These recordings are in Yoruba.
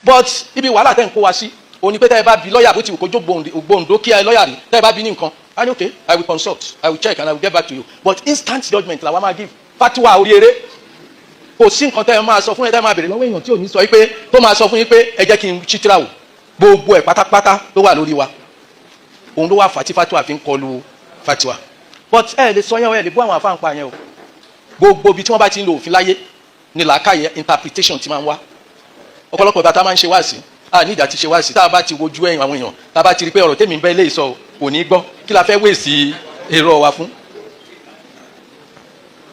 But ibi wàhálà tẹ́ ń kó wa sí òní pé tẹ́ ẹ bá bi lọ́ọ̀yà, bó ti wù kó jó gbòǹdó kí ẹ lọ́ọ̀yà rí, tẹ́ ẹ bá bi ní nǹkan, á ní, "Okay, I will consult, I will check and I will get back to you." But instant judgement làwa máa give, fatiwa orí eré. Kò sí nǹkan tẹ́ ẹ máa sọ fún ẹ, tẹ́ ẹ máa bèrè lọ́wọ́ èèyàn tí ò ní sọ pé tó máa sọ fún yín pé ẹ jẹ́ kí n ṣí tírà wò. Gbogbo ẹ̀ pátápátá ló wà lórí wa. Òun ló wà fà tí fatiwa fi ń kọlu fatiwa. But ẹ lè sọ yẹn, ẹ lè bú àwọn afáǹpa yẹn o. Gbogbo ibi tí wọ́n bá ti ń lo òfin láyé ni làákàyè interpretation ti máa ń wá. Ọ̀pọ̀lọpọ̀ ìgbà tá a máa ń ṣe wáàsí, a ní ìjà ti ṣe wáàsí, tá a bá ti wojú ẹ̀yìn àwọn èèyàn, tá a bá ti rí pé ọ̀rọ̀ tèmi ń bẹ́ lé sọ kò ní gbọ́, kí la fẹ́ wéèsì èrò wa fún?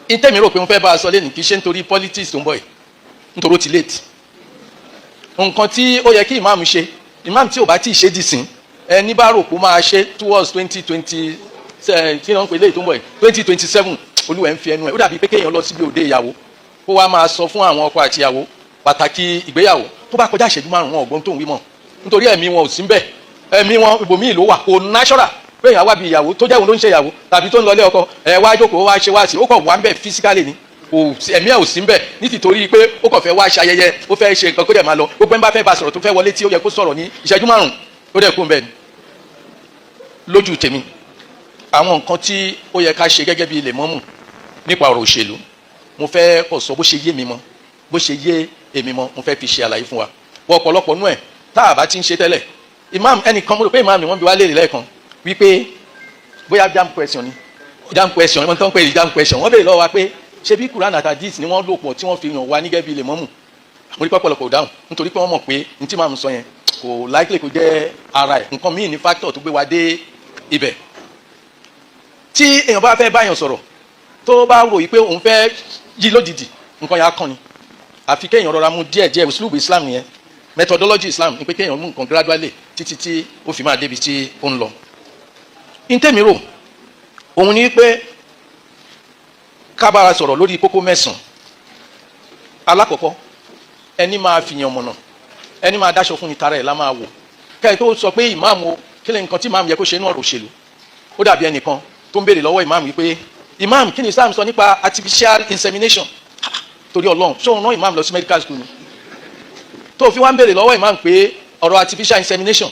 Ìtẹ̀mí rò pé mo fẹ́ bá a sọ lẹ́nu, kì í ṣe nítorí politics tó ń bọ̀ yìí, nítorí ó ti late. Nǹkan tí ó yẹ kí ìmáàmù ṣe, ìmáàmù tí ò bá tí ì ṣe dìsín, ẹni bá rò pé ó máa ṣe towards 2020, kí wọ́n ń pè léyìí tó ń bọ̀ yìí, 2027, olúwẹ̀ ń fi ẹnu ẹ̀. Ó dàbí pé kéèyàn lọ síbi òde ìyàwó, kó wá máa sọ fún àwọn ọkọ àti ìyàwó pàtàkì ìgbéyàwó. Tó bá kọjá ìṣẹ́jú 5, wọn ọ̀gbọ́n tó ń wí mọ̀, nítorí ẹ̀mí wọn ò sí ńbẹ̀, ẹ̀mí wọn ibòmíì ló wà. Kò natural pé èèyàn wá bí ìyàwó tó jẹ́ òun ló ń ṣe ìyàwó tàbí tó ń lọlé ọkọ, ẹ wá jókòó, wá ṣe wá sí, ó kàn wá ńbẹ̀ physically ni, kò ẹ̀mí ẹ̀ ò sí ńbẹ̀ ní tìtorí pé ó kàn fẹ́ wá ṣe ayẹyẹ, ó fẹ́ ṣe nǹkan, kó dẹ̀ máa lọ. Gbogbo ẹni bá fẹ́ bá sọ̀rọ̀, tó fẹ́ wọlé, tí ó yẹ kó sọ̀rọ̀ ní ìṣẹ́jú 5, ó dẹ̀ kú ńbẹ̀ ni. Lójú tèmi, àwọn nǹkan tí ó yẹ ká ṣe gẹ́gẹ́ bí lèmọ́mù nípa ọ̀rọ̀ òṣèlú, mo fẹ́ kó sọ bó ṣe yé mi mọ́, bó ṣe yé èmi mọ́, mo fẹ́ fi ṣe àlàyé fún wa. Wọ́n ọ̀pọ̀lọpọ̀ nú ẹ̀ tá a bá ti ń ṣe tẹ́lẹ̀. Imam ẹnìkan, mo rò pé imam ni wọ́n bi wá léèrè lẹ́ẹ̀kan wípé bóyá JAMB question ni. JAMB question, wọ́n tó ń pè ní JAMB question, wọ́n béèrè lọ́wọ́ wa pé ṣé bí Quran àti Hadith ni wọ́n lò pọ̀ tí wọ́n fi yàn wá ní gẹ́gẹ́ bí lèmọ́mù. Mo rí pọ̀pọ̀lọpọ̀ dáhùn, nítorí pé wọ́n mọ̀ pé ní tí màmú sọ yẹn kò likely kò jẹ́ ara ẹ̀. Nǹkan míì ní factor tó gbé wa dé ibẹ̀. Tí èèyàn bá fẹ́ báyàn sọ̀rọ̀, tó bá rò yìí pé òun fẹ́ yí lójijì, nǹkan yẹn á kàn ni. Àfi kéèyàn rọra mú díẹ̀ díẹ̀. Uslubu Islam nìyẹn, methodology Islam ni pé kéèyàn mú nǹkan gradually títí tí ó fi máa débi tí ó ń lọ. Ntẹ́mi rò òun ni pé ká bára sọ̀rọ̀ lórí kókó 9. Alákọ̀ọ́kọ́, ẹni máa fìyàn mọ̀nà, ẹni máa dáṣọ fún ni, tara ẹ̀ la máa wò. Kẹ́ẹ̀ tó sọ pé ìmáàmù o, kí ni nǹkan tí ìmáàmù yẹ kó ṣe ní ọ̀rọ̀ òṣèlú? Ó dàbí ẹnìkan tó ń béèrè lọ́wọ́ ìmáàmù wípé, "Ìmáàmù, kí ni Islam sọ nípa artificial insemination?" Torí Ọlọ́run, ṣé òun rán ìmáàmù lọ sí medical school ni tó fi wá ń béèrè lọ́wọ́ ìmáàmù pé ọ̀rọ̀ artificial insemination?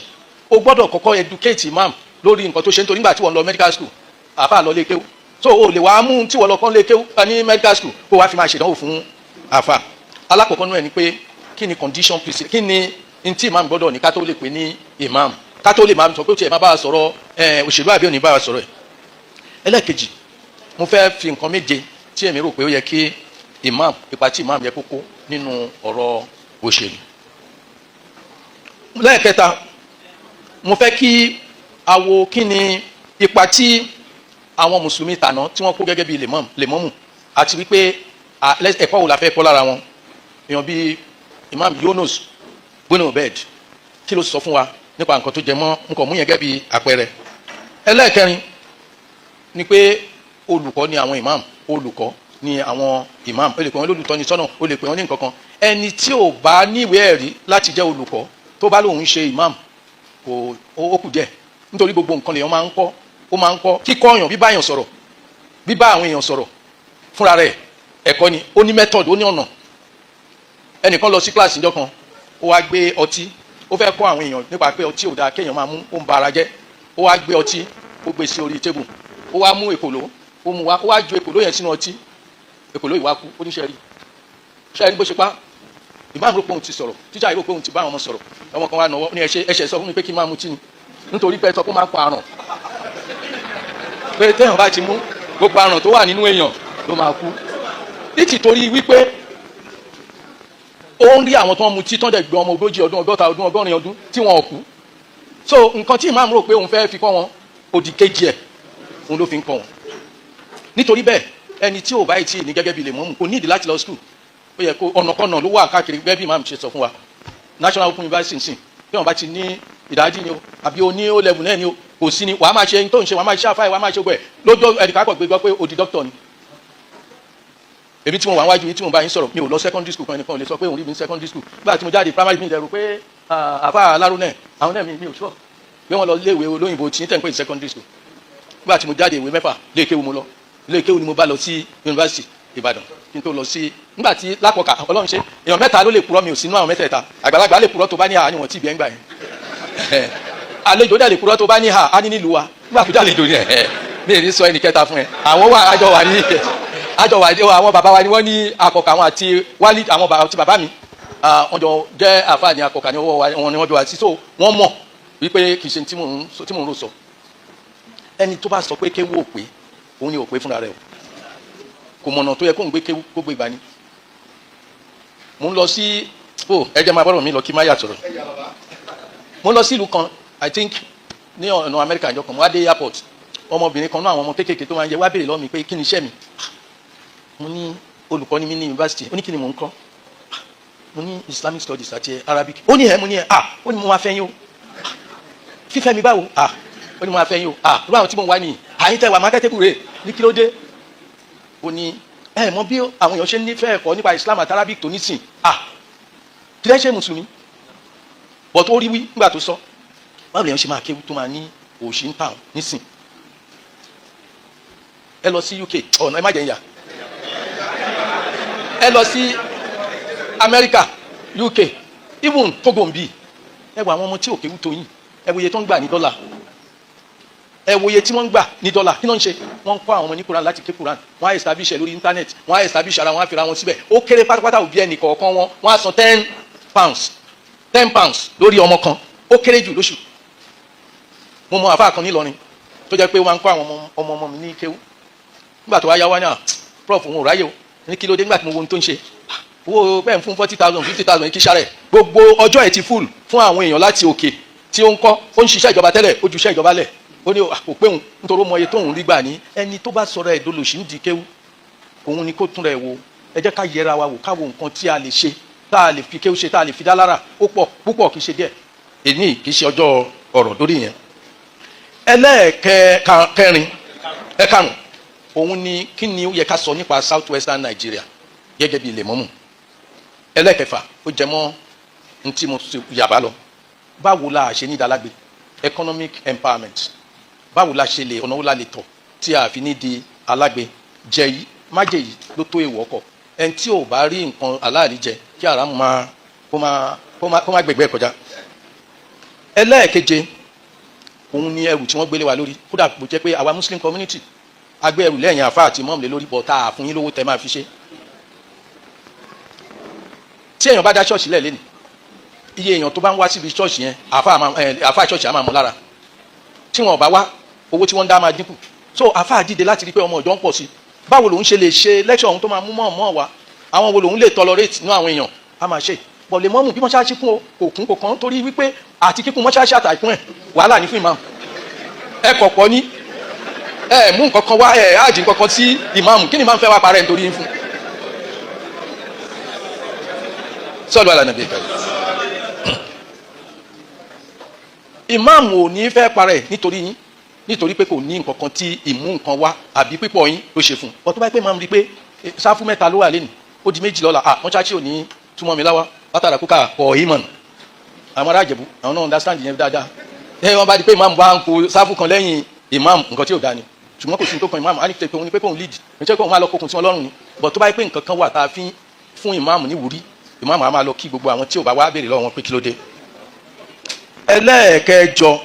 O gbọ́dọ̀ kọ́kọ́ educate ìmáàmù lórí nǹkan tó ṣe, nítorí nígbà tí wọ́n lọ medical school, àáfàá lọ lé kéwú. So o lè wàá mú tí wọ́n lọ kọ́ lé kéwú ní medical school, kó wàá fi máa ṣèdánwò fún àáfàá. Alákọ̀ọ́kọ́ náà ni pé kí ni condition precedent, kí ni ntí ìmáàmù gbọ́dọ̀ ní ká tó lè pè ní ìmáàmù, ká tó lè máa sọ pé ó tiẹ̀ máa bá a sọ̀rọ̀ òṣèlú àbí òní bá a sọ̀rọ̀ ẹ̀? Ẹlẹ́ẹ̀kejì, mo fẹ́ fi nǹkan 7 tí èmi rò pé ó yẹ kí imam, ipa tí imam yẹ kókó nínú ọ̀rọ̀ òṣèlú. Lẹ́ẹ̀kẹta, mo fẹ́ kí a wo kí ni ipa tí àwọn mùsùlùmí tàná tí wọ́n kó gẹ́gẹ́ bí lèmọ́mù, àti wípé ẹ̀kọ́ wo la fẹ́ kọ́ lára wọn. Èèyàn bíi Imam Yunus bunu Obed, kí ló sọ fún wa nípa nǹkan tó jẹ mọ́ nǹkan mú yẹn gẹ́gẹ́ bí àpẹẹrẹ? Ẹlẹ́ẹ̀kẹrin ni pé olùkọ́ ni àwọn imam, olùkọ́ ni àwọn imam. O lè pè wọ́n lólùtọ́ni sọ́nà, o lè pè wọ́n ní nǹkan kan. Ẹni tí ò bá níwèé ẹ̀rí láti jẹ́ olùkọ́, tó bá lóun ṣe imam, kò ó kù díẹ̀, nítorí gbogbo nǹkan lèèyàn máa ń kọ́. Ó máa ń kọ́ kíkọ́ èèyàn, bíbá èèyàn sọ̀rọ̀, bíbá àwọn èèyàn sọ̀rọ̀ fúnra rẹ̀ ẹ̀kọ́ ni. Ó ní method, ó ní ọ̀nà. Ẹnìkan lọ sí kíláàsì níjọ́ kan, ó wá gbé ọtí. Ó fẹ́ kọ́ àwọn èèyàn nípa pé ọtí ò dáa kéèyàn máa mú, ó ń ba ara jẹ́. Ó wá gbé ọtí, ó gbé sí orí table, ó wá mú èkòló, ó mú wá, ó wá ju èkòló yẹn sínú ọtí. Èkòló yìí wá kú. Ó ní, "Ṣe rí? Ṣe rí bó ṣe pa?" Ìmáàmù rò pé òun ti sọ̀rọ̀, tíjà rò pé òun ti bá àwọn ọmọ sọ̀rọ̀. Ọmọ kan wá nọwọ́ ní, ẹ̀ṣẹ̀ ẹ̀ṣẹ̀ sọ fún mi pé kí n máa mutí ni, nítorí pé ẹ sọ pé ó máa ń pa àrùn, pé téèyàn bá ti mú, gbogbo àrùn tó wà nínú èèyàn ló máa kú. Nítorí wípé ó ń rí àwọn tó ń mutí tán dẹ̀ gbé ọmọ 40 ọdún, 60 ọdún, 80 ọdún tí wọn ò kú. So nǹkan tí ìmáàmù rò pé òun fẹ́ fi kọ́ wọn, òdì kejì ẹ̀ òun ló fi ń kọ́ wọn. Nítorí bẹ́ẹ̀, ẹni tí ò báyìí tí ní gẹ́gẹ́ bí lè mọ́mù, kò nídìí láti lọ school. Ó yẹ kó ọ̀nàkọ́nà ló wà káàkiri, gẹ́gẹ́ bí ìmáàmù ṣe sọ fún wa. National Open University nsìn, bí wọn bá ti ní ìdájí ni o, àbí o ní O level náà ni o, kò sí ni wàá máa ṣe tó ń ṣe, wàá máa ṣe àfáì, wàá máa ṣe gbẹ lójó. Ẹnìkan kọ̀ gbé gbọ́ pé o di doctor ni. Èmi tí mo wà wájú yìí tí mo bá yín sọ̀rọ̀, mi ò lọ secondary school kan. Ẹnìkan ò lè sọ pé òun rí mi ní secondary school. Nígbà tí mo jáde primary, mi dẹ̀rù pé àfa aláró náà, àwọn náà mi ò sọ pé wọ́n lọ léèwé olóyìnbó tí ń tẹ̀ ń pè ní secondary school. Nígbà tí mo jáde ìwé 6, ilé kéwu mo lọ, ilé kéwu ni mo bá lọ sí university. Ìbàdàn kí n tó lọ sí nígbà tí lápọ̀kà. Ọlọ́run ṣe èèyàn mẹ́ta ló lè purọ́, mi ò sínú àwọn mẹ́tẹ̀ẹ̀ta. Àgbàlagbà lè purọ́ tó bá ní à ní wọ́n tí ì bí ẹ̀ ń gbà yẹn. Àlejò dẹ̀ lè purọ́ tó bá ní à á ní nílùú wa nígbà tó jàlejò ní ẹ̀ mi ì ní sọ ẹnì kẹta fún ẹ. Àwọn wà àjọ wà ní àjọ wà ní àwọn bàbá wa ni wọ́n ní akọ̀kọ̀, àwọn àti wálé, àwọn bàbá àti bàbá mi, wọ́n jọ jẹ́ àfáà ní akọ̀kà ní ọwọ́ wa wọn ni wọ́n bí wa sí. So wọ́n mọ̀ wípé kì í ṣe tí mò ń rò sọ. Ẹni tó bá sọ pé kéwú ò pé, òun ni ò pé fúnra rẹ̀ o, kò mọ̀nà tó yẹ kó ń gbé kéwú kó gbé ìgbà ni. Mo ń lọ sí o, ẹ jẹ́ máa bọ́rọ̀ mi lọ kí má yàtọ̀ rẹ̀. Mo ń lọ sí ìlú kan, I think ní ọ̀nà Amẹ́ríkà ìjọ kan. Mo wá dé airport, ọmọbìnrin kan náà, àwọn ọmọ kéékèèké tó máa ń jẹ, wá béèrè lọ́wọ́ mi pé kí ni iṣẹ́ mi. Mo ní olùkọ́ ni mí ní yunifásitì. Ó ní kí ni mò ń kọ́? Mo ní Islamic studies àti Arabic. Ó ní ẹ̀, mo ní ẹ̀, ah, ó ní mo máa fẹ́ yín o. Fífẹ́ mi báwo? Ah, ó ní mo máa fẹ́ yín o. Ah, irú àwọn tí mo ń wá nìyí, àyín tẹ́ wà marketable rè ní. Kí ló dé? Ó ní ẹ mọ bí àwọn èèyàn ṣe ń nífẹ̀ẹ́ ẹ̀kọ́ nípa Islam àti Arabic tó nísìn. Ah, kí lẹ́ ṣe mùsùlùmí bọ̀ tó rí wí nígbà tó sọ, báwo lèèyàn ṣe máa kéwú tó máa ní òṣì ń tàn nísìn? Ẹ lọ sí UK, ọ̀nà ẹ má jẹ́ ń yà, ẹ lọ sí Amẹ́ríkà, UK, even Togo ń bì. Ẹ wọ àwọn ọmọ tí ò kéwú tó yín, ẹ wo iye tó ń gbà ní dọ́là, ẹ wo iye tí wọ́n ń gbà ní dọ́là. Kí ló ń ṣe? Wọ́n ń kọ́ àwọn ọmọ ní Quran láti ké Quran, wọ́n á establish ẹ lórí internet, wọ́n á establish ara wọn, á fira wọn síbẹ̀. Ó kéré pátápátá, òbí ẹnì kọ̀ọ̀kan wọn, wọ́n á san £10, £10 lórí ọmọ kan, ó kéré jù lóṣù. Mo mọ àfáà kan nílọrin tó jẹ́ pé wọ́n máa ń kọ́ àwọn ọmọ ọmọ mi ní kéwú. Nígbà tó wá yá wá ní à, prof, òun ò ráyè o. Ní kí ló dé? Nígbà tí mo wo ohun tó ń ṣe, owó bẹ́ẹ̀ ń fún 40,000, 50,000 kí sáré, gbogbo ọjọ́ ẹ̀ ti full fún àwọn èèyàn láti òkè tí ó ń kọ́. Ó ń ṣiṣẹ́ ìjọba tẹ́lẹ̀, ó ju iṣẹ́ ìjọba lẹ̀. Ó ní kò pé òun nítorí ó mọ iye tóun rí gbà. Ní ẹni tó bá sọ̀rọ̀ ẹ̀ dolòṣì ń di kéwú, òun ni kó tún rẹ̀ wo. Ẹ jẹ́ ká yẹra wa wò, ká wo nǹkan tí a lè ṣe, tá a lè fi kéwú ṣe, tá a lè fi dá lára. Ó pọ̀ púpọ̀, kì í ṣe díẹ̀. Èyí kì í ṣe ọjọ́ ọ̀rọ̀ lórí yẹn. Ẹlẹ́ẹ̀kẹrin, ẹ̀karùn, òun ni kí ni ó yẹ ká sọ nípa South Western Nigeria gẹ́gẹ́ bí lèmọ́mù. Ẹlẹ́ẹ̀kẹfà, ó jẹ mọ́ ntí mo yàbá lọ, báwo la ṣe ní ìdálágbé, economic empowerment. Báwo la ṣe lè, ọ̀nà wo la lè tọ̀ tí a fi ní di alágbe? Jẹ yìí má jẹ yìí ló tó èèwọ̀ kọ. Ẹni tí ò bá rí nǹkan aláàrí jẹ, kí ara máa kó má gbẹgbẹ kọjá. Ẹlẹ́ẹ̀keje, òun ni ẹrù tí wọ́n gbélé wa lórí. Kódà bó jẹ́ pé àwa Muslim community agbé ẹrù lẹ́yìn àfa àti mọ́ọ̀mù lé lórí, bọ̀ tá a fún yín lówó tẹ́ máa fi ṣe. Tí èèyàn bá dá ṣọ́ọ̀ṣì lẹ̀ lẹ́nu, iye èèyàn tó bá ń wá síbi ṣọ́ọ̀ṣì yẹn, àfa ṣọ́ọ̀ṣì á máa mọ̀ lára. Tí wọn ò bá wá, owó tí wọ́n ń dá máa dínkù. So àfa dìde láti rí pé ọmọ ìjọ ń pọ̀ sí. Báwo lòun ṣe lè ṣe lecture ohun tó máa mú mọ́ mọ́ wa? Àwọn wo lòun lè tolerate nínú àwọn èèyàn á máa ṣe bọ̀ lè mọ́mù bí mọ́ṣáláṣí kún o, kò kún, kò kàn, torí wípé àti kíkún mọ́ṣáláṣí àtàkùn ẹ̀, wàhálà ní fún ìmáàmù. Ẹ kọ̀pọ̀ ní ẹ mú nǹkan kan wá, ẹ ájì nǹkan kan sí ìmáàmù. Kí ni ìmáàmù fẹ́ wá parẹ́ nítorí yín fún? Sọ́ọ̀lù alànàbí ìkàlẹ̀, ìmáàmù ò ní fẹ́ parẹ́ nítorí yín, nítorí pé kò ní nǹkan kan tí ìmú nǹkan wá àbí pípọ̀ yín ló ṣe fún un. Bọ́ tó bá pẹ́ máa ń rí i pé sáfù mẹ́ta ló wà lẹ́nu, ó di méjì lọ́la, ah, mọ́ṣáláṣí ò ní túmọ̀ mi láwa látara kúkà kọ̀ ìmọ̀nà. Àwọn ará Ìjẹ̀bú, àwọn náà understand yẹn dáadáa. Ẹ wọ́n bá di pé ìmáàmù bá ń kó sáfù kan lẹ́yìn ìmáàmù, nǹkan tí ò dáa ni. Ṣùgbọ́n kò sí tó kan ìmáàmù, á ní pé òun ni pé kóun lead, nítorí pé òun máa lọ kókun sí wọn lọ́rùn ni. Bọ̀ tó bá yẹ pé nǹkan kan wà tá a fi fún ìmáàmù ní wúrí, ìmáàmù á máa lọ kí gbogbo àwọn tí ò bá wá, béèrè lọ́wọ́ wọn pé kí ló dé. Ẹlẹ́ẹ̀kẹjọ,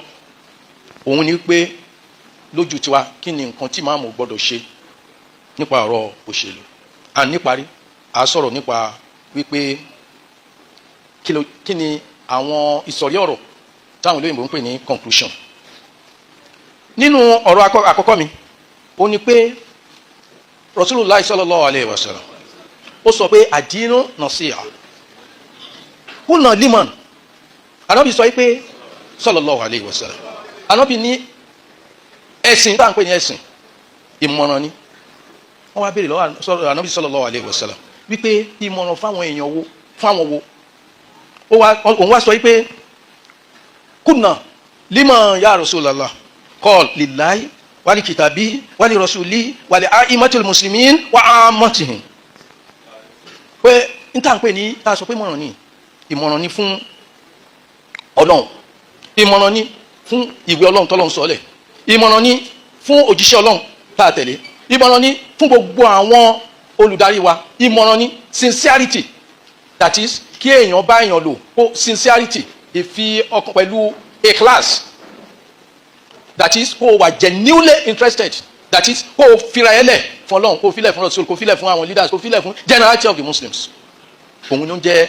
òun ni pé lójú tiwa, kí ni nǹkan tí ìmáàmù gbọ́dọ̀ ṣe nípa ọ̀rọ̀ òṣèlú? À níparí, à sọ̀rọ̀ nípa wípé kí ni àwọn ìsọ̀rí ọ̀rọ̀ táwọn olóyìnbó ń pè ní conclusion. Nínú ọ̀rọ̀ àkọ́kọ́ mi, ó ní pé Rasulullah sallallahu alayhi wa sallam, ó sọ pé àdínú nasiha kúnà liman. Anábì sọ pé sallallahu alayhi wa sallam, anábì ní ẹ̀sìn tá à ń pè ní ẹ̀sìn, ìmọ̀ràn ni. Wọ́n wá béèrè lọ́wọ́ anábì sallallahu alayhi wa sallam wípé ìmọ̀ràn fáwọn èèyàn wo, fáwọn wo? Òun wá sọ wípé kúnà liman ya Rasulallah? Qal lillahi wali kitabi wali rasuli wali a'immatil muslimin wa ammatihim. Pé n tá n pè ní tá a sọ pé ìmọ̀ràn ni, ìmọ̀ràn ni fún Ọlọ́run, ìmọ̀ràn ni fún ìwé Ọlọ́run tọ́lọ́run sọ̀lẹ̀, ìmọ̀ràn ni fún òjíṣẹ́ Ọlọ́run tá a tẹ̀lé, ìmọ̀ràn ni fún gbogbo àwọn Olùdarí wa, ìmọ̀ràn ni sincerity, that is, kí èèyàn bá èèyàn lò kó sincerity, ìfi ọkàn pẹ̀lú ikhlas, that is, kó o wà genuinely interested, that is, kó o fira ẹ lẹ̀ fún Ọlọ́run, kó o filẹ̀ fún Rasul, kó o filẹ̀ fún àwọn leaders, kó o filẹ̀ fún generality of the Muslims. Òun ló ń jẹ́.